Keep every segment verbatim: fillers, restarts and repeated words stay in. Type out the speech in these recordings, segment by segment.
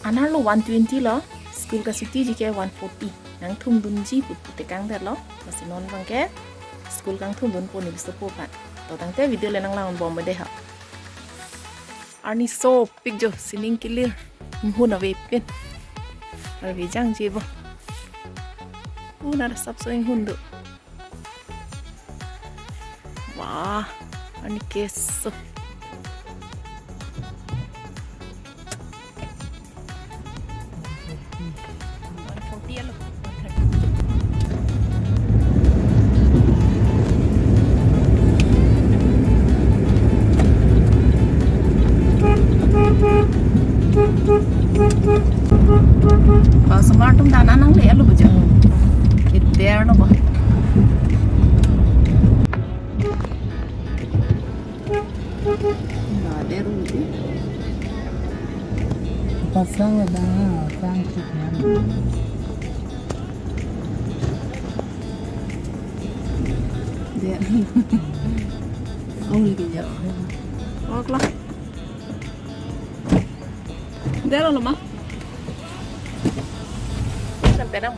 Anerlo one twenty lo, school kasuti ji ke one forty. Nangthumdunji pu putekang detlo, lasi non abangke school kangthumdunpo ne bisopo aphan. To tangte video le nanglangbom de ha. Arni sopik jo, sining kelir, inghun avepin. Arve jangje bo. Una sapso inghun do. Wah, arni keso. One forty alo, one thirty. Ba, osomar atum dana nangle alo bo jo. Keter no bo. Ada rugi. Pasang ada, pasang cik. Dia. Oh, lagi jauh. Oh, kelang. Daro lo ma. Sampai nang.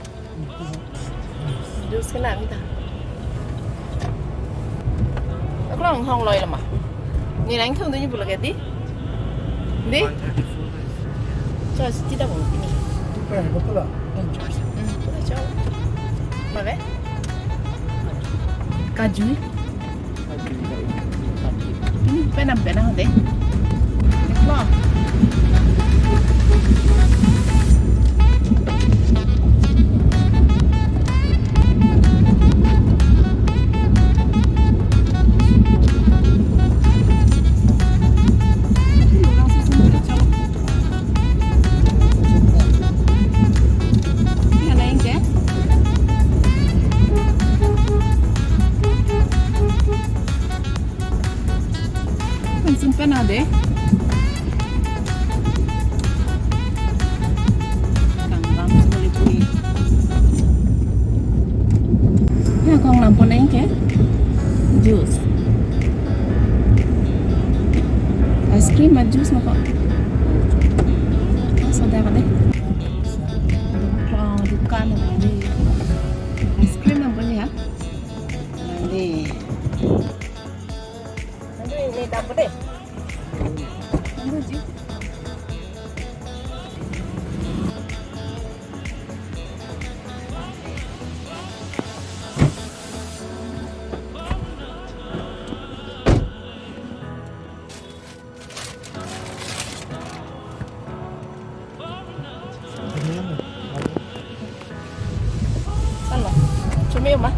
Juice kena minta. Ako lang hong loy lo ma. Ni nangthumdunji pulo ke di? Di? Choy, siti ta bong pini. Pura choy. Hmm, pura choy. Mave? Kaju. Ini penam penam deh. Wah. Pensin pen ade. Kangdam sekali pui. Ya, kong lampu naik ya. Juice. Ice cream ma juice ma kok. Masa dah deh. Kong dukan ada. Ice cream yang boleh ya. Nanti. Nanti ini tak apa deh. Nanti ji. Salo. Chumi ma.